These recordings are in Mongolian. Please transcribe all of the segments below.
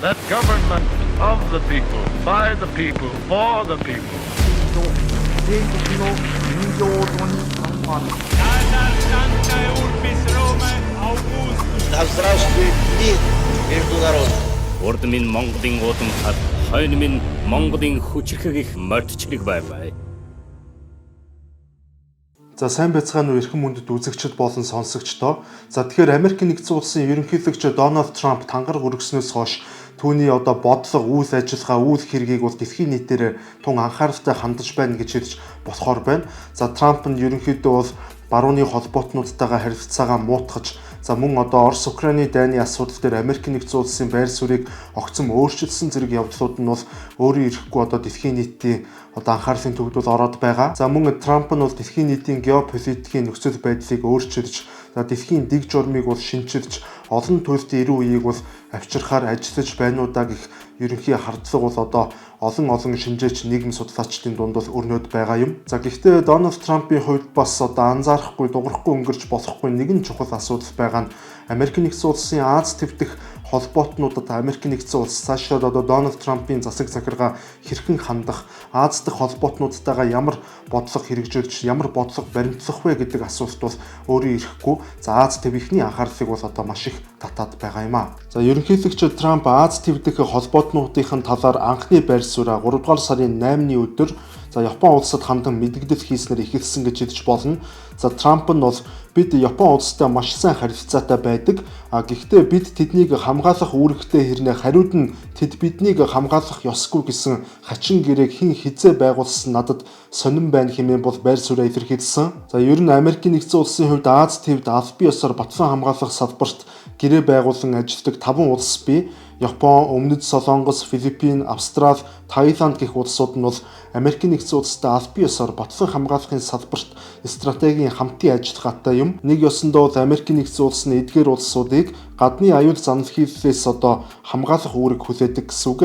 That government of the people, by the people, for the people. 米国の人情に反感。 Да здравствует мир между народами! Урд минь Монголын уудамхад, хойно минь Монголын хүчирхэг их морьд чирэг байвай. За, сайн байцгаана уу, эрхэм хүндэт үзэгчид болон сонсогчдоо. За, тэгэхээр Америк нэгдсэн улсын ерөнхийлөгч Дональд Трамп тангараг өргөснөөс хойш түүний одоо бодлого, үйл ажиллагаа, үйл хэргийг бол дэлхийн нийтээр тун анхааралтай хандаж байна гэж хэлж болохоор байна. За, Трамп нь ерөнхийдөө бол барууны холбоотнуудтайгаа харилцаагаа муутгаж, за мөн одоо Орос Украины дайны асуудал дээр Америк нэгдсэн улсын байр суурийг огцом өөрчилсөн зэрэг явдлууд нь бол өөрийн ирэхгүй одоо дэлхийн нийтийн одоо анхаарлын төвд бол ороод байгаа. За, мөн Трамп нь бол дэлхийн нийтийн геополитикийн нөхцөл байдлыг өөрчилж, за дэлхийн дэг журмыг бол шинчилж, олон төлөлт 90 үеийг бол авчирхаар ажиллаж байна уу да гэх ерөнхий хардлага бол одоо олон олон шинжээч, нийгэм судлаачдын дунд бол өрнөд байгаа юм. За, гэхдээ Дональд Трампын хувьд бас одоо анзаарахгүй, дуграхгүй өнгөрч болохгүй нэгэн чухал асуудал байгаа нь Америк нэгдсэн улсын Ази төв дэх холбоотнуудад Америк нэгдсэн улс цаашдаа одоо Дональд Трампын засаг захиргаа хэрхэн хандах, Ази дах холбоотнуудтайгаа ямар бодлого хэрэгжүүлж, ямар бодлого баримтлах вэ гэдэг асуулт бол өөрийн ирэхгүй. За, Ази төвийнхний анхаарлыг бол одоо маш их татаад байгаа юм а. За, ерөнхийлөгч Трамп Ази төв дэх холбоотнуудын талаар анхны байр сууриа 3 дугаар сарын 8-ны өдөр за Япон улсад хандан мэдэгдэл хийснээр эхэлсэн гэж хэлж болно. За, Трамп нь бол бид Япон улстай маш сайн харилцаатай байдаг. А гэхдээ бид тэднийг хамгаалах үүрэгтэй хэрнээ хариуд нь тэд биднийг хамгаалах ёсгүй гэсэн хачин гэрээг хэн хэзээ байгуулсан надад сонирн байна хэмээн бол байр сууриа илэрхийлсэн. За, ер нь Америкийн нэгдсэн улсын хувьд Ази төвд албан ёсоор батлан хамгаалах салбарт гэрээ байгуулан ажилладаг 5 улс бий. Япон, Өмнөд Солонгос, Филиппин, Австрали, Таиланд гэх улсууд нь бол Америкийн нэгдсэн улстай албан ёсоор батлан хамгаалахын салбарт стратегийн хамтын ажиллагаатай юм. Нэг ёсондоо бол Америкийн нэгдсэн улс нь эдгээр улсуудыг гадны аюул занал хийллээс одоо хамгаалах үүрэг хүлээдэг гэсэн үг.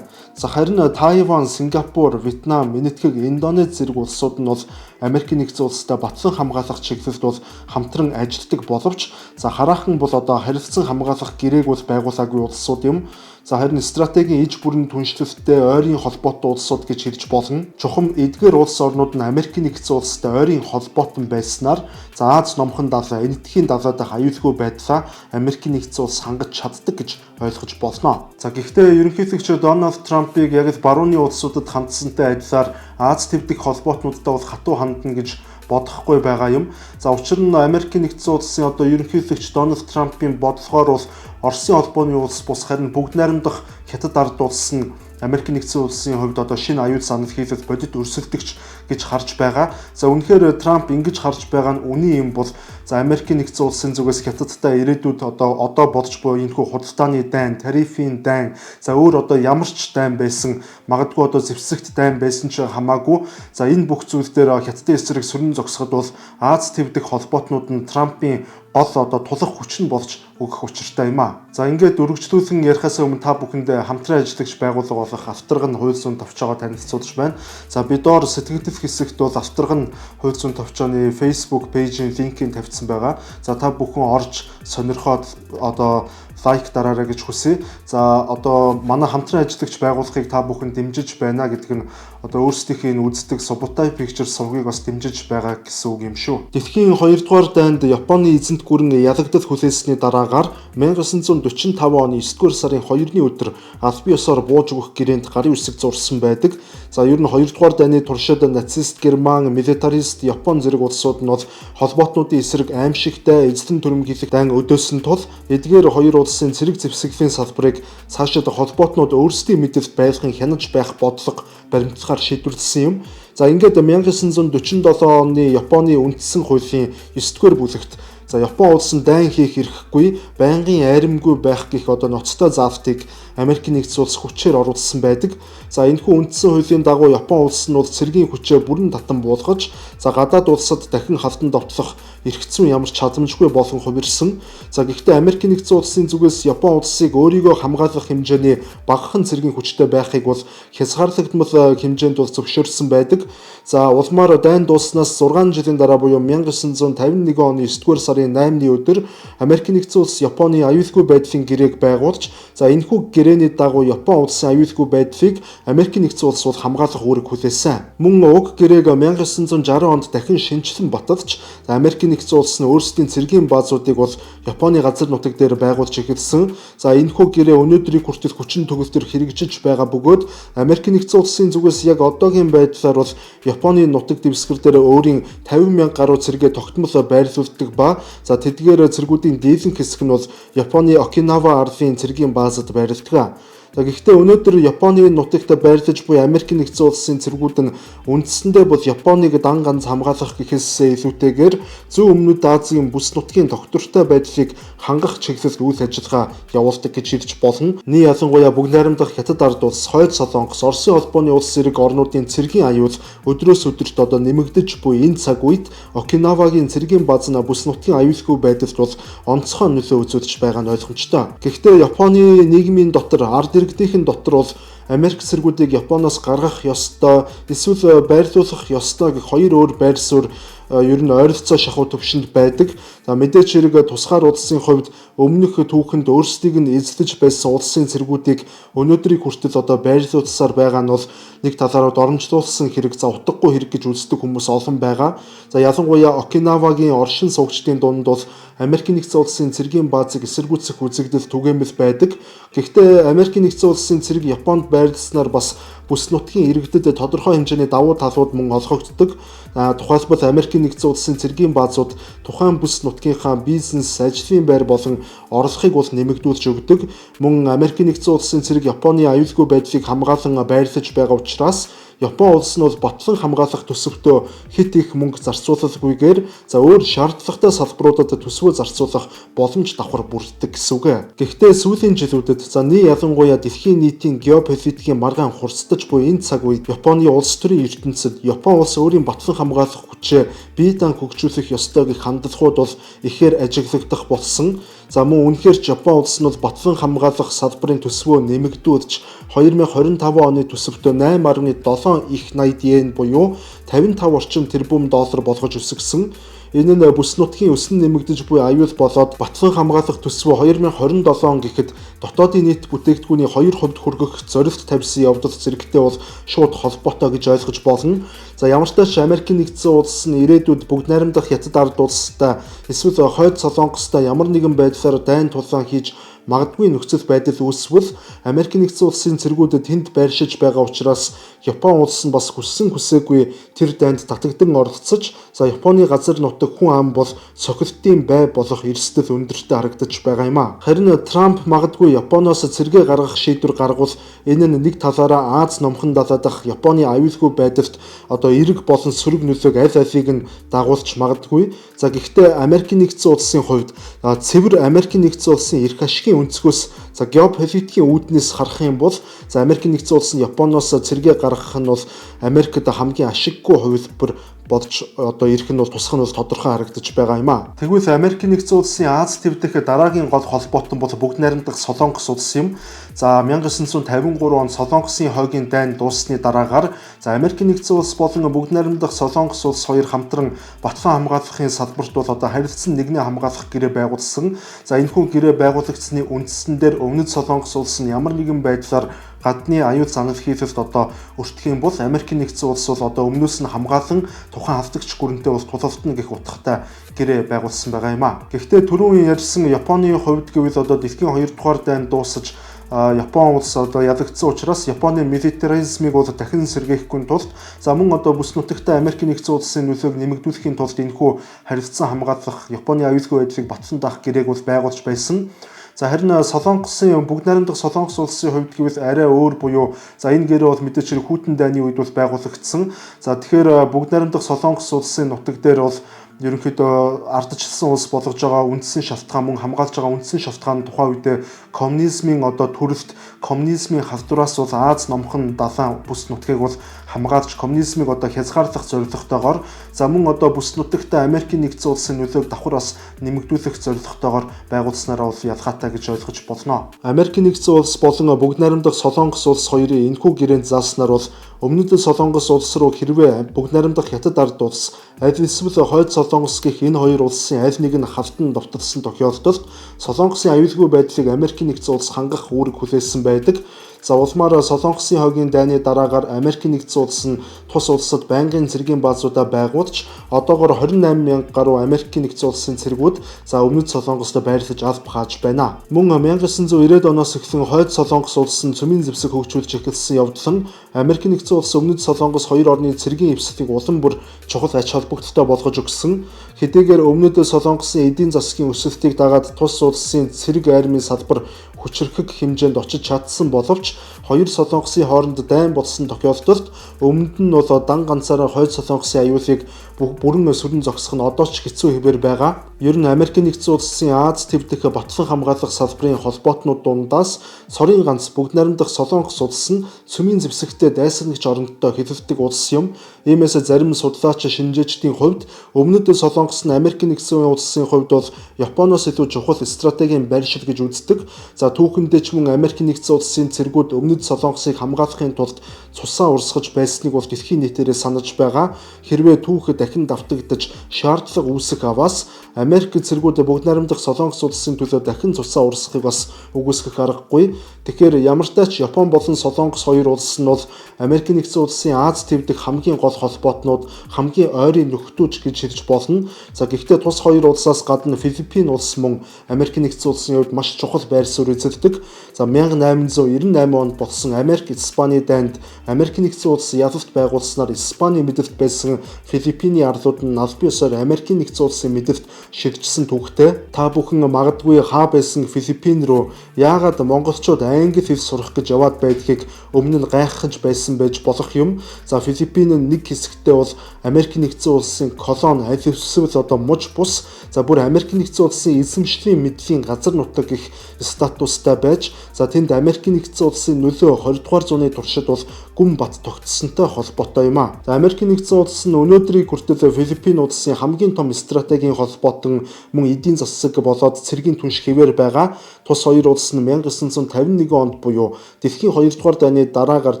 За, харин Тайван, Сингапур, Вьетнам, Энэтхэг, Индонез зэрэг улсууд нь бол Америкийн нэгдсэн улстай батлан хамгаалах чиглэлд бол хамтран ажилладаг боловч за хараахан бол одоо харилцан хамгаалах гэрээг бол байгуулаагүй улсууд юм. За, харин стратегийн иж бүрэн түншлэлтэй ойрын холбоотой улсууд гэж хэлж болно. Чухам эдгээр улс орнууд нь Америкийн нэгдсэн улстай ойрын холбоотон байснаар за Ази номхон далай, Энэтхэгийн далай дахь аюулгүй байдлаа Америкийн нэгдсэн улс хангаж чаддаг гэж ойлгож болно. За, гэхдээ ерөнхийлөгч Дональд Трампыг яг л барууны улсуудад хандсантай адилаар Ази төв дэх холбоотнуудтай бол хатуу хандна гэж бодохгүй байгаа юм. За, учир нь Америкийн нэгдсэн улсын одоо ерөнхийлөгч Дональд Трампын бодлогоор бол Оросын холбооны улс бус харин бүгд найрамдах Хятад ард улс нь Америк нэгдсэн улсын хувьд одоо шинэ аюул санал хийлэл бодит өрсөлдөгч гэж харж байгаа. За, үнэхээр Трамп ингэж харж байгаа нь үнэн юм бол за Америкийн нэгдсэн улсын зүгээс Хятадтай ирээдүйд одоо бодож буй энэхүү худалдааны дайн, тарифын дайн, за өөр одоо ямар ч дайн байсан, магадгүй одоо зэвсэгт дайн байсан ч хамаагүй, за энэ бүх зүйл дээр Хятадын эсрэг сөрөн зогсоход бол Ази төв дэх холбоотнууд нь Трампын гол одоо тулах хүч нь болж өгөх учиртай юм а. За, ингээд өргөжлүүлэн ярихаас өмнө та бүхэндээ хамтран ажиллагч байгууллага болох Авторгон хууль зүйн товчоогоо танилцуулж байна. За, би доор сэтгэгдэл хэсэгт бол Авторгон хууль зүйн товчооны Facebook page-ийн линкийг тавьсан байгаа. За, та бүхэн орж сонирхоод одоо лайк дараарай гэж хүсье. За, одоо манай хамтран ажиллагч байгууллагыг та бүхэн дэмжиж байна гэдэг нь одоо өөрсдийнхээ энэ үздэг Subutai Pictures сувгийг бас дэмжиж байгаа гэсэн үг юм шүү. Дэлхийн 2 дугаар дайнд Японы эзэнт гүрэн ялагдал хүлээсний дараагаар 1945 оны 9 дугаар сарын 2-ны өдөр албан ёсоор бууж өгөх гэрээнд гарын үсэг зурсан байдаг. За, ер нь 2 дугаар дайны туршид нацист Герман, милитарист Япон зэрэг улсууд нь бол холбоотнуудын эсрэг аимшигтай эзлэн түрэмгийлэх дайн өдөөсөн тул эдгээр хоёр улсын цэрэг зэвсэглийн салбарыг цаашид холбоотнууд өөрсдийн мэдэлд байлган хянаж байх бодлого баримтлахаар шийдвэрлэсэн юм. За, ингээд 1947 оны Японы үндсэн хуулийн 9 дугаар бүлэгт за Япон улс нь дайн хийх эрхгүй, байнгын айрамгүй байх гэх одоо ноцтой заалтыг Америкийн нэгдсэн улс хүчээр оруулсан байдаг. За, энэхүү үндсэн хуулийн дагуу Япон улс нь бол цэргийн хүчээ бүрэн татан буулгаж, за гадаад улсад дахин халдан довтлох эрх зүйн ямар ч чадамжгүй болон хувирсан. За гэхдээ Америкийн нэгдсэн улсын зүгээс Япон улсыг өөрийгөө хамгаалах хэмжээний багахан цэргийн хүчтэй байхыг бол хязгаарлагдмал хэмжээнд бол зөвшөөрсөн байдаг. За улмаар дайн дууснаас 6 жилийн дараа буюу 1951 оны 9-р сарын 8-ны өдөр Америкийн нэгдсэн улс Японы аюулгүй байдлын гэрээг байгуулж, за энэхүү гэрээний дагуу Япон улсын аюулгүй байдлыг Америкийн нэгдсэн улс бол хамгаалах үүрэг хүлээсэн. Мөн уг гэрээг 1960 онд дахин шинэчлэн баталж, Америкийн нэгдсэн улс нь өөрсдийн цэргийн баазуудыг бол Японы газар нутаг дээр байгуулж эхэлсэн. За энэхүү гэрээ өнөөдрийг хүртэл хүчин төгөлдөр хэрэгжиж байгаа бөгөөд Америкийн нэгдсэн улсын зүгээс яг одоогийн байдлаар бол Японы нутаг дэвсгэр дээр өөрийн 50 мянга гаруй цэргээ тогтмол байрлуулдаг ба за тэдгээр цэргүүдийн дийлэнх хэсэг нь бол Японы Окинава арлын цэргийн баазад байрладаг. За гэхдээ өнөөдөр Японы нутагт байрлаж буй Америкийн нэгдсэн улсын цэргүүд нь үндсэндээ бол Японыг дан ганц хамгаалах гэхээс илүүтэйгээр зүүн өмнөд Азийн бүс нутгийн тогтвортой байдлыг хангах чиглэлд үйл ажиллагаа явуулдаг гэж хэлж болно. Нийт ялангуяа бүгд найрамдах Хятад ард улс, Хойд Солонгос, Оросын холбооны улс зэрэг орнуудын цэргийн аюул өдрөөс өдөрт одоо нэмэгдэж буй энэ цаг үед Окинавагийн цэргийн бааз нь бүс нутгийн аюулгүй байдалд бол онцгой нөлөө үзүүлж байгаа нь ойлгомжтой. Гэхдээ Японы нийгмийн дотор ард иргэдийнхэн дотор бол Америк цэргүүдийг Японоос гаргах ёстой, эсвэл байрлуулах ёстой гэх хоёр өөр байр суурь ер нь ойролцоо шахуу төвшөнд байдаг. За мэдээч хэрэг тусгаар улсын хувьд өмнөх түүхэнд өөрсдийг нь эзлэж байсан улсын цэргүүдийг өнөөдрийг хүртэл одоо байрлуулсаар байгаа нь бол нэг талаараа доромжлуулсан хэрэг, за утгагүй хэрэг гэж үздэг хүмүүс олон байгаа. За ялангуяа Окинавагийн оршин суугчдын дунд бол Америкийн нэгдсэн улсын цэргийн баазыг эсэргүүцэх үзэгдэл түгээмэл байдаг. Гэхдээ Америкийн нэгдсэн улсын цэрэг Японд байрлалснаар бас бүс нутгийн иргэдэд тодорхой хэмжээний давуу талууд мөн олгогддог. Тухайлбал Америкийн нэгдсэн улсын цэргийн баазууд тухайн бүс нутгийнхаа бизнес, ажлын байр болон орлогыг бол нэмэгдүүлж өгдөг. Мөн Америкийн нэгдсэн улсын цэрэг Японы аюулгүй байдлыг хамгаалан байрлаж байгаа учраас Япон улс нь бол батлан хамгаалах төсөвтөө хэт их мөнгө зарцуулалгүйгээр за өөр шаардлагатай салбаруудад төсвөө зарцуулах боломж давхар бүрддэг гэсэн үг. Гэхдээ сүүлийн жилүүдэд за нийт ялангуяа дэлхийн нийтийн геополитикийн маргаан хурцдаж буй энэ цаг үед Японы улс төрийн ертөнцид Япон улс өөрийн батлан хамгаалах хүчээ бие даан хөгжүүлэх ёстой гэх хандлагууд бол ихээр ажиглагдах болсон. За мөн үнэхээр ч Япон улс нь бол батлан хамгаалах салбарын төсвөө нэмэгдүүлж 2025 оны төсөвтөө 8.7 их 80 йен буюу 55 орчим тэрбум доллар болгож өсгөсөн. Энэ нь бүс нутгийн өсөн нэмэгдэж буй аюул болоод батлан хамгаалах төсвөө 2027 он гэхэд дотоодын нийт бүтээгдэхүүний 2% хүргэх зорилт тавьсан явдал зэрэгтэй бол шууд холбоотой гэж ойлгож болно. За ямар ч тач Америкийн нэгдсэн улс нь ирээдүйд бүгд найрамдах Хятад ард улстай эсвэл Хойд Солонгостой ямар нэгэн байдлаар дайн тулаан хийж магадгүй нөхцөл байдал үүсвэл Америкийн нэгдсэн улсын цэргүүд тэнд байршиж байгаа учраас Япон улс нь бас хүссэн хүсээгүй тэр дайнд татагдан оролцож за Японы газар нутаг хүн ам бол цохилтын бай болох эрсдэл өндөртэй харагдаж байгаа юм а. Харин Трамп магадгүй Японоос цэргээ гаргах шийдвэр гаргавал энэ нь нэг талаараа Аз номхон далай дахь Японы аюулгүй байдалд одоо эерэг болон сөрөг нөлөөг аль алийг нь дагуулж магадгүй. За гэхдээ Америкийн нэгдсэн улсын хувьд цэвэр Америкийн нэгдсэн улсын эрх ашигын өнцгөөс за геополитикийн үүднээс харах юм бол за Америкийн нэгдсэн улс нь Японоос цэргээ гаргах нь бол Америкт хамгийн ашиггүй хувилбар бодож одоо ирэх нь бол тусах нь бол тодорхой харагдаж байгаа юм а. Тэгвэл Америкийн нэгдсэн улсын Аз төв дэх дараагийн гол холбоотон бол бүгд найрамдах Солонгос улс юм. За 1953 онд Солонгосын хойгийн дайн дууссаны дараагаар за Америкийн нэгдсэн улс болон бүгд найрамдах Солонгос улс хоёр хамтран батлан хамгаалахын салбарт бол одоо харилцан нэгнээ хамгаалах гэрээ байгуулсан. За энэхүү гэрээ байгуулагдсаны үндсэн дээр Өмнөд Солонгос улс нь ямар нэгэн байдлаар гадны аюул занал хийлэлд одоо өртөх юм бол Америкийн нэгдсэн улс бол одоо өмнөөс нь хамгаалан тухайн халдагч гүрэнтэй бол тулалдана гэх утгатай гэрээ байгуулсан байгаа юм а. Гэхдээ түрүүн ярьсан Японы хувьд гэвэл одоо дэлхийн 2 дугаар дайн дуусаж Япон улс одоо ялагдсан учраас Японы милитаризмыг бол дахин сэргээхгүй тулд за мөн одоо бүс нутагтаа Америкийн нэгдсэн улсын нөлөөг нэмэгдүүлэхийн тулд энэхүү харилцан хамгаалах Японы аюулгүй байдлыг батлан даах гэрээг бол байгуулж байсан. За харин Солонгосын бүгд найрамдах Солонгос улсын хувьд гэвэл арай өөр буюу за энэ гэрээ бол мэдээч хэрэг хүйтэн дайны үед бол байгуулагдсан. За тэгэхээр бүгд найрамдах Солонгос улсын нутаг дээр бол Ерөнхийдөө ардчилсан улс болгож байгаа үндсэн шалтгаан, мөн хамгаалж байгаа үндсэн шалтгаан тухайн үедээ коммунизмын одоо төрөлт, коммунизмын халдвараас бол Ази номхон далайн бүс нутгийг бол хамгаалж, коммунизмыг одоо хязгаарлах зорилготойгоор, за мөн одоо бүс нутагт Америкийн нэгдсэн улсын нөлөөг давхар бас нэмэгдүүлэх зорилготойгоор байгуулсанараа бол ялгаатай гэж ойлгож болно. Америкийн нэгдсэн улс болон бүгд найрамдах Солонгос улс хоёрын энэхүү гэрээнд заалснаар бол өмнөд Солонгос улс руу хэрвээ бүгд найрамдах Хятад ард улс аль эсвэл Хойд Солонгос гэх энэ хоёр улсын аль нэг нь халтан довтолсон тохиолдолд Солонгосын аюулгүй байдлыг Америкийн нэгдсэн улс хангах үүрэг хүлээсэн байдаг. За улмаар Солонгосын хогийн дайны дараагаар Америкийн нэгдсэн улс нь тус улсад байнгын цэргийн баазуудаа байгуулж, одоогор 28 мянга гаруй Америкийн нэгдсэн улсын цэргүүд за өмнөд Солонгост байрлаж алба хааж байна. Мөн 1990-ад оноос эхлэн Хойд Солонгос улс нь цөмийн зэвсэг хөгжүүлж эхэлсэн явдал нь Америкийн нэгдсэн улс, өмнөд Солонгос хоёр орны цэргийн эвслийг улам бүр чухал ач холбогдолтой болгож өгсөн. Хэдийгээр өмнөд Солонгосын эдийн засгийн өсөлтийг дагаад тус улсын цэрэг армийн салбар хүчирхэг хэмжээнд очиж чадсан боловч хоёр Солонгосын хооронд дайн болсон тохиолдолд өмнөд нь бол дан ганцаараа Хойд Солонгосын аюулыг бүрэн сүрэн зогсох нь одоо ч хэцүү хэвээр байгаа. Ер нь Америкийн нэгдсэн улсын Ази төв дэх батлан хамгаалах салбарын холбоотнууд дундаас цорын ганц бүгд найрамдах Солонгос улс нь цөмийн зэвсэгтэй дайсагнагч оронтой хэлэлдэг улс юм. Иймээс зарим судлаач шинжээчдийн хувьд өмнөд Солонгос нь Америкийн нэгдсэн улсын хувьд бол Японоос илүү чухал стратегийн байршил гэж үздэг. За түүхэндээ ч мөн Америкийн нэгдсэн улсын цэргүүд өмнөд Солонгосыг хамгаалахын тулд цусаа урсгаж байсныг бол дэлхийн нийтээрээ санаж байгаа. Хэрвээ түүхэд дахин давтагдаж шаардлага үүсэх аваас Америк цэргүүд бүгд найрамдах Солонгос улсын төлөө дахин цусаа урсгахыг бас үгүйсгэх аргагүй. Тэгэхээр ямар ч тач Япон болон Солонгос хоёр улс нь бол Америкийн нэгдсэн улсын Ази төв дэх хамгийн гол холбоотнууд, хамгийн ойрын нөхдүүч гэж хэлж болно. За гэхдээ тус хоёр улсаас гадна Филиппин улс мөн Америкийн нэгдсэн улсын хувьд маш чухал байр суурь эзэлдэг. За 1898 онд болсон Америк Испани дайнд Америкийн нэгдсэн улс ялалт байгуулснаар Испани мэдэлт байсан Филиппиний арлууд нь аль биесээр Америкийн нэгдсэн улсын мэдэлт шилжсэн түүхтэй. Та бүхэн магадгүй хаа байсан Филиппин рүү яагаад монголчууд англи хэл сурах гэж яваад байдгийг өмнө нь гайхаж байсан байж болох юм. За Филиппин нь нэг хэсэгтээ бол Америкийн нэгдсэн улсын колони, аль эсвэл одоо муж бус, за бүр Америкийн нэгдсэн улсын эзэмшлийн мэдлийн газар нутаг гэх статустай байж, за тэнд Америкийн нэгдсэн улсын нөлөө 20 дугаар зууны туршид бол гүн бат тогтсонтой холбоотой юм а. За Америкийн нэгдсэн улс нь өнөөдрийг хүртэл Филиппин улсын хамгийн том стратегийн холбоотон мөн эдийн засаг болоод цэргийн түнш хэвээр байгаа. Тус хоёр улс нь 1951 онд буюу дэлхийн 2 дугаар дайны дараагаар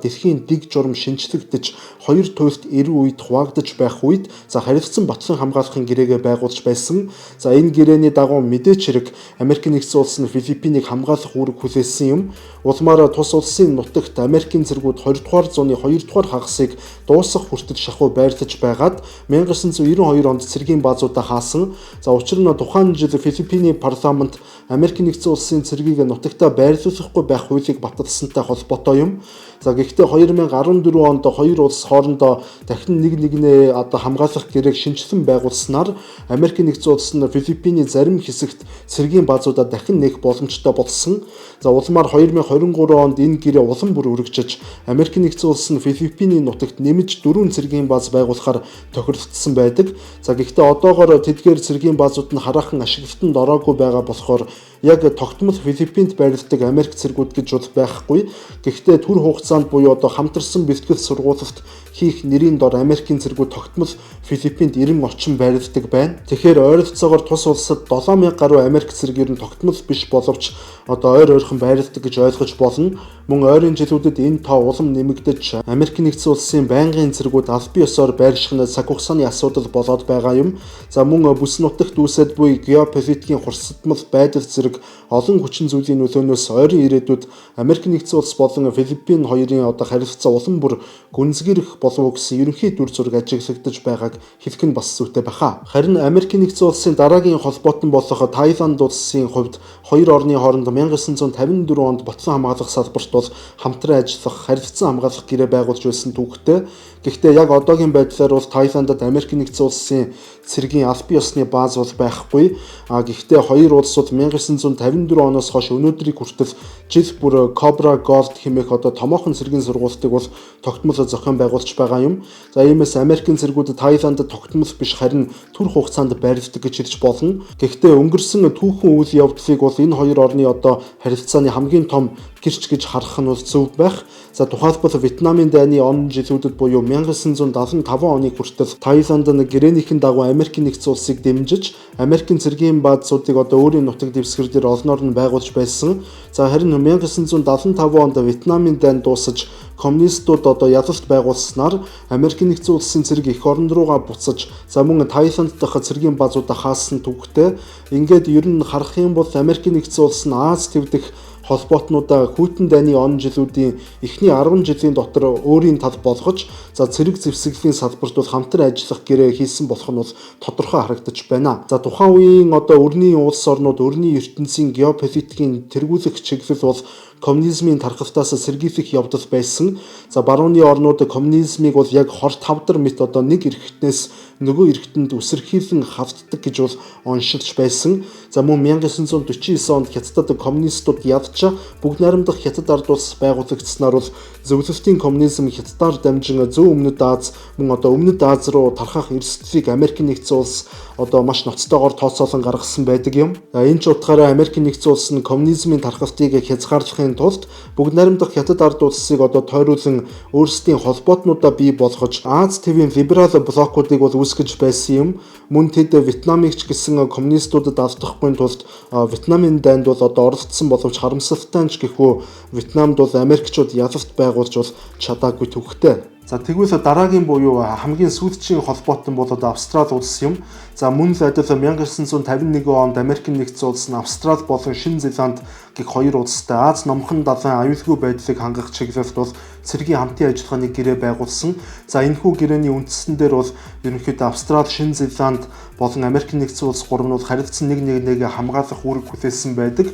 дэлхийн дэг журам шинжлэгдэж хоёр туйлт 90 үед хуваагдаж байх үед за харилцан батлан хамгаалахын гэрээгээ байгуулж байсан. За энэ гэрээний дагуу мэдээч хэрэг Америкийн нэгдсэн улс нь Филиппинийг хамгаалах үүрэг хүлээсэн юм. Улмаар тус улсын нутагт Америкийн цэргүүд 20 дугаар зууны 2 дугаар хагасыг дуусах хүртэл шахуу байрлаж байгаад 1992 онд цэргийн баазуудаа хаасан. За учир нь тухайн жил Филиппиний парламент Америкийн нэгдсэн улсын цэргийг нутагтаа байрлуулахгүй байх хуулийг баталсантай холбоотой юм. За гэхдээ 2014 онд хоёр улс хоорондоо дахин нэг нэгнээ одоо хамгаалах гэрээг шинэчлэн байгуулснаар Америкийн нэгдсэн улс нь Филиппиний зарим хэсэгт цэргийн баазуудаа дахин нээх боломжтой болсон. За улмаар 2023 онд энэ гэрээ улам бүр өргөжиж Америкийн нэгдсэн улс нь Филиппиний нутагт нэмж 4 цэргийн бааз байгуулахаар тохиролцсон байдаг. За гэхдээ одоогоор тэдгээр цэргийн баазууд нь хараахан ашиглалтанд ороогүй байгаа болохоор яг тогтмол Филиппинд байрладаг Америк цэргүүд гэж бол байхгүй. Гэхдээ түр хугацаанд буюу одоо хамтарсан бэлтгэл сургуулалт хийх нэрийн дор Америкийн цэргүүд тогтмол Филиппинд 90 орчим байрладаг байна. Тэгэхээр ойролцоогоор тус улсад 7000 гаруй Америк цэрэг ер нь тогтмол биш боловч одоо ойр ойрхон байрладаг гэж ойлгож болно. Мөн ойрын жилүүдэд энэ тоо улам нэмэгдэж Америкийн нэгдсэн улсын байнгын цэргүүд албан ёсоор байрших нь цаг хугацааны асуудал болоод байгаа юм. За мөн бүс нутагт үүсээд буй геополитикийн хурцдмал байдал зэрэг олон хүчин зүйлийн нөлөөнөөс ойрын ирээдүйд Америкийн нэгдсэн улс болон Филиппин хоёрын одоо харилцаа улам бүр гүнзгийрэх болов уу гэсэн ерөнхий дүр зураг ажиглагдаж байгааг хэлэх нь бас зүйтэй баха. Харин Америкийн нэгдсэн улсын дараагийн холбоотон болох Таиланд улсын хувьд хоёр орны хооронд 1954 онд батлан хамгаалах салбарт бол хамтран ажиллах, харилцан хамгаалах гэрээ байгуулж байсан түүхтэй. Гэхдээ яг одоогийн байдлаар бол Таиландд Америкийн нэгдсэн улсын цэргийн албан ёсны бааз бол байхгүй. А гэхдээ хоёр улс бол 1994 1954 оноос хойш өнөөдрийг хүртэл жил бүр Cobra Gold хэмээх одоо томоохон цэргийн сургуултыг бол тогтмол зохион байгуулж байгаа юм. За иймээс Америкийн цэргүүд Таиландд тогтмол биш харин түр хугацаанд байрладаг гэж хэлж болно. Гэхдээ өнгөрсөн түүхэн үйл явдлыг бол энэ хоёр орны одоо харилцааны хамгийн том гэрч гэж харах нь бол зөв байх. За тухайлбал Вьетнамын дайны он жилүүдэд буюу 1975 оны хүртэл Таиланд нь гэрээнийхэн дагуу Америкийн нэгдсэн улсыг дэмжиж Америкийн цэргийн баазуудыг одоо өөрийн нутаг дэвсгэр дээр олноор нь байгуулж байсан. За харин 1975 онд Вьетнамын дайн дуусаж коммунистууд одоо ялалт байгуулснаар Америкийн нэгдсэн улсын цэрэг эх орн руугаа буцаж за мөн Таиланд дахь цэргийн баазуудаа хаасан түгхтэй. Ингээд ер нь харах юм бол Америкийн нэгдсэн улс нь Ази төв дэх холбоотнуудаа хүйтэн дайны он жилүүдийн эхний 10 жилийн дотор өөрийн тал болгож за цэрэг зэвсгэлийн салбарт бол хамтран ажиллах гэрээ хийсэн болох нь бол тодорхой харагдаж байна. За тухайн үеийн одоо өрний улс орнууд өрний ертөнцийн геополитикийн тэргүүлэх чиглэл бол коммунизмын тархалтаас сэргийлэх явдал байсан. За барууны орнууд коммунизмыг бол яг хор тавдар мэт одоо нэг эрхтнээс нөгөө эрхтэнд үсэрхийлэн хавтдаг гэж бол оншилж байсан. За мөн 1949 онд Хятадд коммунистууд ядч бүгд найрамдах Хятад ард улс байгуулагдсанаар бол зөвлөлтийн коммунизм Хятадаар дамжин зүүн өмнөд Аз мөн одоо өмнөд Аз руу тархах эрсдлийг Америкийн нэгдсэн улс одоо маш ноцтойгоор тооцоолон гаргасан байдаг юм. За энэ ч утгаараа Америкийн нэгдсэн улс нь коммунизмын тархалтыг хязгаарлахын тулд бүгд найрамдах Хятад ард улсыг одоо тойруулан өөрсдийн холбоотнуудаа бий болгож Аз тивийн либерал блокуудыг бол үүсгэж байсан юм. Мөн тэд Вьетнамыг ч гэсэн коммунистуудад алдахгүй тулд Вьетнамын дайнд бол одоо оролцсон боловч харамсалтай нь ч гэхүү Вьетнамд бол Америкчууд ялалт байгуулж бол чадаагүй төвхтэй. За тэгвэл дараагийн буюу хамгийн сүүлчийн холбоотон бол одоо Австрали улс юм. За мөн л адил 1951 онд Америкийн нэгдсэн улс нь Австрали болон Шинэ Зеланд гэх хоёр улстай Аз номхон далайн аюулгүй байдлыг хангах чиглэлд бол цэргийн хамтын ажиллагааны гэрээ байгуулсан. За энэхүү гэрээний үндсэн дээр бол ерөнхийдөө Австрали, Шинэ Зеланд болон Америкийн нэгдсэн улс гурав нь бол харилцан нэг нэгээ хамгаалах үүрэг хүлээсэн байдаг.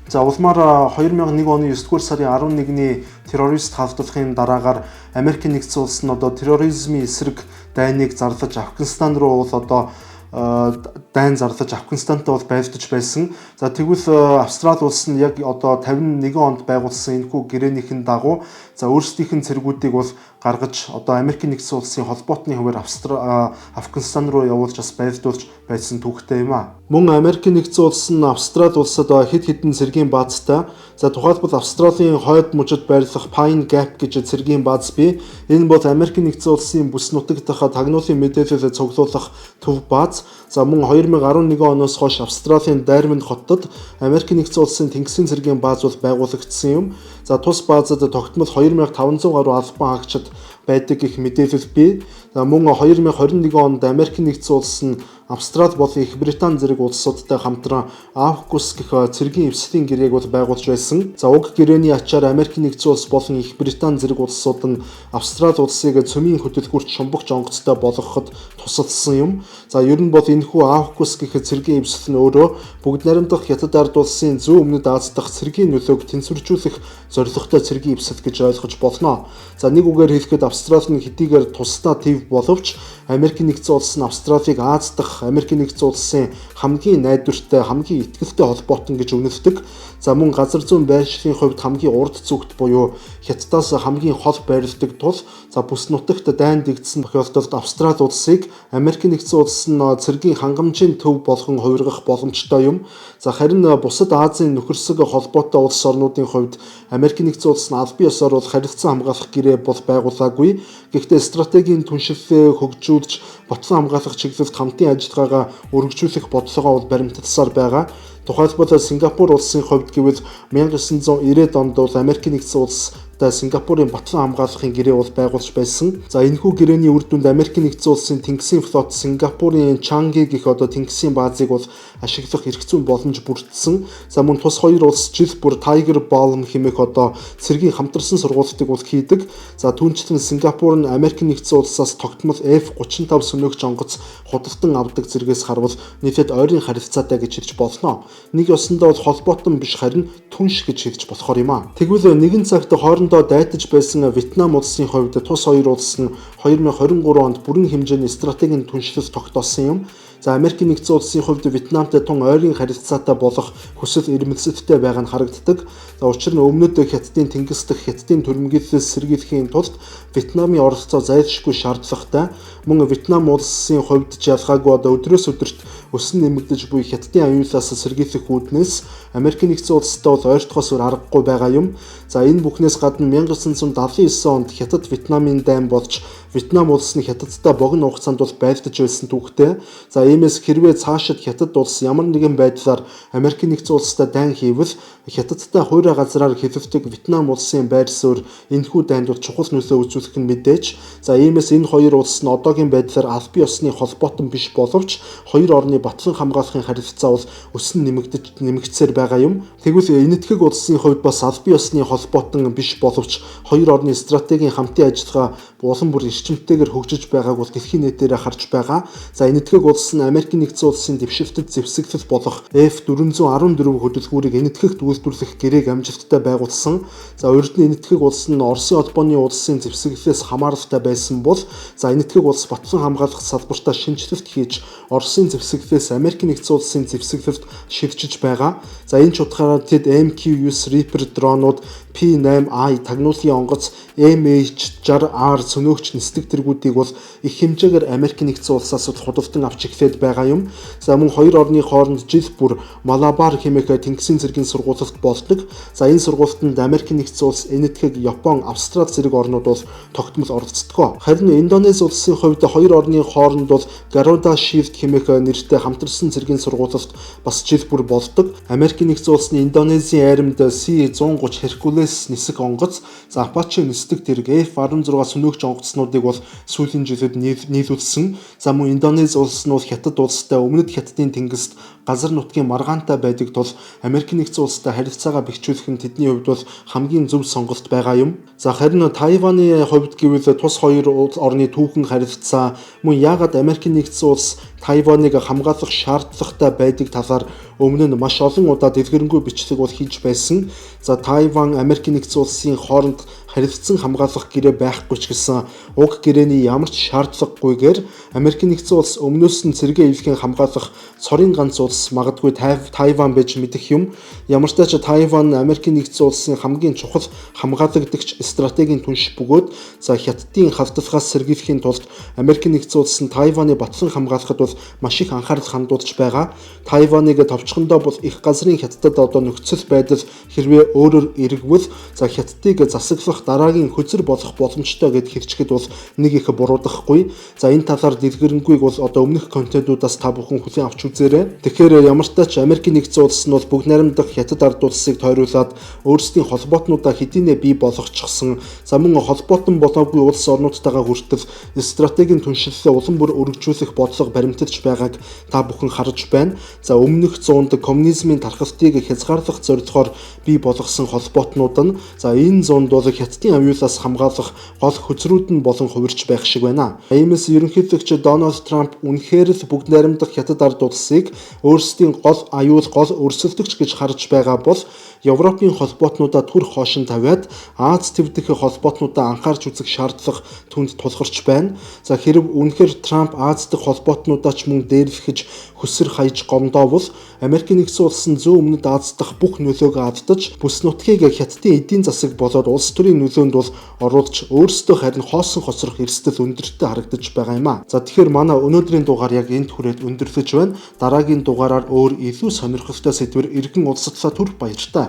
За улмаар 2001 оны 9-р сарын 11-ний террорист халдлагын дараагаар Америкийн нэгдсэн улс нь одоо терроризмын эсрэг дайныг зарлаж Афганистан руу бол одоо дайн зарлаж Афганистантай бол байлдаж байсан. За тэгвэл Австрали улс нь яг одоо 51 онд байгуулсан энэхүү гэрээнийхэн дагуу за өөрсдийнх нь цэргүүдийг бол гаргаж одоо Америкийн нэгдсэн улсын холбоотны хуваар Афганистан руу явуулж бас байлдуулж байсан түүхтэй юм а. Мөн Америкийн нэгдсэн улс нь Австрали улсад хэд хэдэн цэргийн баазтай. За тухайлбал Австралийн хойд мужид байрлах Pine Gap гэж цэргийн бааз бий. Энэ бол Америкийн нэгдсэн улсын бүс нутаг дахь тагнуулын мэдээлэл цуглуулах төв бааз. За мөн 2011 оноос хойш Австралийн Дарвин хотод Америкийн нэгдсэн улсын тэнгисийн цэргийн бааз бол байгуулагдсан юм. За тус баазад тогтмол 2500 гаруй албан хаагчид байдаг гэх мэдээлэл бий. За мөн 2021 онд Америкийн нэгдсэн улс нь Австрали болон Их Британи зэрэг улсуудтай хамтран AUKUS гэх цэргийн эвслийн гэрээг бол байгуулж байсан. За уг гэрээний ачаар Америкийн нэгдсэн улс болон Их Британи зэрэг улсууд нь Австрали улсыг цөмийн хөдөлгүүрт шумбагч онгоцтой болгоход тусалсан юм. За ер нь бол энэхүү AUKUS гэх цэргийн эвсэл нь өөрөө бүгд найрамдах Хятад ард улсын зүүн өмнөд Аз дахь цэргийн нөлөөг тэнцвэржүүлэх зорилготой цэргийн эвсэл гэж ойлгож болно. За нэг үгээр хэлэхэд Австрали нь хэдийгээр тусдаа төв боловч Америкийн нэгдсэн улс нь Австралийг Аз дахь Америкийн нэгдсэн улсын хамгийн найдвартай, хамгийн итгэлтэй холбоотон гэж үнэлдэг. За мөн газар зүүн байршлын хувьд хамгийн урд зүгт буюу Хятадаас хамгийн хол байрладаг тул за бүс нутагт дайн дэгдсэн тохиолдолд Австрали улсыг Америкийн нэгдсэн улс нь цэргийн хангамжийн төв болгон хувиргах боломжтой юм. За харин бусад Азийн нөхөрсөг холбоотой улс орнуудын хувьд Америкийн нэгдсэн улс нь албан ёсоор бол харилцан хамгаалах гэрээ бол байгуулаагүй. Гэхдээ стратегийн түншлэлээ хөгжүүлж ботсон хамгаалах чиглэлд хамтын ажиллагаагаа өргөжүүлэх бодлогоо бол баримтласаар байгаа. Тухайлбал Сингапур улсын хувьд гэвэл 1990-ад онд бол Америкийн нэгдсэн улс Сингапурын батлан хамгаалахын гэрээ бол байгуулж байсан. За энэхүү гэрээний үр дүнд Америкийн нэгдсэн улсын тэнгисийн флот Сингапурын Чанги гэх одоо тэнгисийн баазыг бол ашиглах эрх зүйн боломж бүрдсэн. За мөн тус хоёр улс жил бүр Tiger Balm хэмээх одоо цэргийн хамтарсан сургуулиудыг бол хийдэг. За түүнчлэн Сингапур нь Америкийн нэгдсэн улсаас тогтмол F-35 сөнөөгч онгоц худалдан авдаг зэргээс харвал нийлээд ойрын харилцаатай гэж хэлж болно. Нэг ёсондоо бол холбоотон биш харин түнш гэж хэлж болохоор юм а. Тэгвэл нэгэн цагт хоорондоо дайтаж байсан Вьетнам улсын хувьд тус хоёр улс нь 2023 онд бүрэн хэмжээний стратегийн түншлэл тогтоосон юм. За, Америкийн Нэгдсэн Улсын хувьд Вьетнамтай тун ойрын харилцаатай болох хүсэл эрмэлзэлтэй байгаа нь харагддаг. За, учир нь өмнөд Хятадын тэнгис дэх Хятадын түрэмгийллээс сэргийлэхийн тулд Вьетнамын оролцоо зайлшгүй шаардлагатай. Мөн Вьетнам улсын хувьд ч ялгаагүй одоо өдрөөс өдөрт өсөн нэмэгдэж буй Хятадын аюулаас сэргийлэх үүднээс Америкийн Нэгдсэн Улстай бол ойртохоос өөр аргагүй байгаа юм. За, энэ бүхнээс гадна 1979 онд Хятад Вьетнамын дайн болж, Вьетнам улс нь Хятадтай богино хугацаанд бол байлдаж байсан түүхтэй. За, иймээс хэрвээ цаашид Хятад улс ямар нэгэн байдлаар Америкийн Нэгдсэн Улстай дайн хийвэл Хятадтай хуурай газраар хэлэлдэг Вьетнам улсын байр суурь энэхүү дайнд бол чухал нөлөө үзүүлэх нь мэдээж. За, иймээс энэ хоёр улс нь одоогийн байдлаар албан ёсны холбоотон биш боловч хоёр орны батлан хамгаалахын харилцаа бол өсөн нэмэгдсээр байгаа юм. Тэгвэл Энэтхэг улсын хувьд бас албан ёсны холбоотон биш боловч хоёр орны стратегийн хамтын ажиллагаа улам бүр эрчимтэйгээр хөгжиж байгааг бол дэлхийн нийтээр харж байгаа. За, Энэтхэг улс нь Америкийн Нэгдсэн Улсын дэвшилтэд зэвсэглэл болох F414 хөдөлгүүрийг Энэтхэгт үйлдвэрлэх гэрээг амжилттай байгуулсан. За, урд нь Энэтхэг улс нь Оросын холбооны улсын зэвсэглэлээс хамааралтай байсан бол, за, Энэтхэг улс батлан хамгаалах салбартаа шинэчлэлт хийж Оросын зэвсэглэлээс Америкийн Нэгдсэн Улсын зэвсэглэлд шилжиж байгаа. За, энэ ч утгаараа тэд MQ-9 Reaper дронууд, P8I тагнуулын онгоц, MH-60R сөнөөгч нисдэг тэргүүдийг бол их хэмжээгээр Америкийн Нэгдсэн Улсаас худалдан авч эхлээд байгаа юм. За, мөн хоёр орны хооронд жил бүр Малабар хэмээх тэнгисийн цэргийн сургуулилт болдог. За, энэ сургуультанд Америкийн Нэгдсэн Улс, Энэтхэг, Япон, Австрали зэрэг орнууд бол тогтмол оролцдог. Харин Индонез улсын хувьд хоёр орны хооронд бол Garuda Shield хэмээх нэртэй хамтарсан цэргийн сургуулилт бас жил бүр болдог. Америкийн Нэгдсэн Улсны Индонезийн айрамд C-130 Hercules нисэх онгоц, за, Apache нисдэг тэрэг, F-16 сөнөөгч онгоцнуудыг бол сүүлийн жилүүд нийлүүлсэн. За, мөн Индонез улс нь бол Хятад улстай өмнөд Хятадын тэнгист газар нутгийн маргаантай байдаг тул Америкийн Нэгдсэн Улстай харилцаагаа бэхжүүлэх нь тэдний хувьд бол хамгийн зөв сонголт байгаа юм. За, харин Тайваны хувьд гэвэл тус хоёр орны түүхэн харилцаа, мөн яагаад Америкийн Нэгдсэн Улс Тайваныг хамгаалах шаардлагатай байдаг талаар өмнө нь маш олон удаа дэлгэрэнгүй бичлэг бол хийж байсан. За, Тайван, Америкийн Нэгдсэн Улсын хооронд харилцан хамгаалах гэрээ байхгүй ч гэсэн уг гэрээний ямар ч шаардлагагүйгээр Америкийн Нэгдсэн Улс өмнөөс нь цэргээ эвлэхэн хамгаалах цорын ганц улс магадгүй Тайван байж мэдэх юм. Ямар ч тач Тайван Америкийн Нэгдсэн Улсын хамгийн чухал хамгаалагдагч стратегийн түнш бөгөөд, за, Хятадын халдлагаас сэргийлэхийн тулд Америкийн Нэгдсэн Улс нь Тайваны батлан хамгаалахад бол маш их анхаарал хандуулж байгаа. Тайваныг товчхондоо бол их газрын Хятадд одоо нөхцөл байдал хэрвээ өөрөөр эргэвэл, за, Хятадыг засаглах дараагийн хөзөр болох боломжтой гэд хэрчгэд бол нэг их буруудахгүй. За, энэ талаар дэлгэрэнгүйг бол одоо өмнөх контентуудаас та бүхэн хүлээн авч үзээрэй. Тэгэхээр ямар ч тач Америкийн Нэгдсэн Улс нь бол бүгд найрамдах Хятад ард улсыг тойруулаад өөрсдийн холбоотнуудаа хэдийнэ бий болгочихсон. За, мөн холбоотон болоогүй улс орнуудтайгаа хүртэл стратегийн түншлэлээ улам бүр өргөжүүлэх бодлого баримталж байгааг та бүхэн харж байна. За, өмнөх зуунд коммунизмын тархалтыг хязгаарлах зорилгоор бий болгосон холбоотнууд нь, за, энэ зуунд бол Хятадын аюулаас хамгаалах гол хөзрүүд нь болон хувирч байх шиг байна. Иймээс ерөнхийлөгч Дональд Трамп үнэхээр л бүгд найрамдах Хятад ард улсыг өөрсдийн гол аюул, гол өрсөлдөгч гэж харж байгаа бол Европын холбоотнуудаа түр хоошин тавиад Ази төв дэх холбоотнуудаа анхаарч үзэх шаардлага түүнд тулгарч байна. За, хэрв үнэхээр Трамп Ази дэх холбоотнуудаа ч мөн дээрлэхэж хөсөр хаяж гомдоовол Америкийн Нэгдсэн Улс нь зүүн өмнөд Ази дахь бүх нөлөөгөө алдаж, бүс нутгийг Хятадын эдийн засаг болоод улс төрийн нөлөөнд бол оруулж, өөрсдөө харин хоосон хоцрох эрсдэл өндөртэй харагдаж байгаа юм а. За, тэгэхээр манай өнөөдрийн дугаар яг энд хүрээд өндөрлөж байна. Дараагийн дугаараар өөр илүү сонирхолтой сэдвээр эргэн уулзтлаа түр баяртай.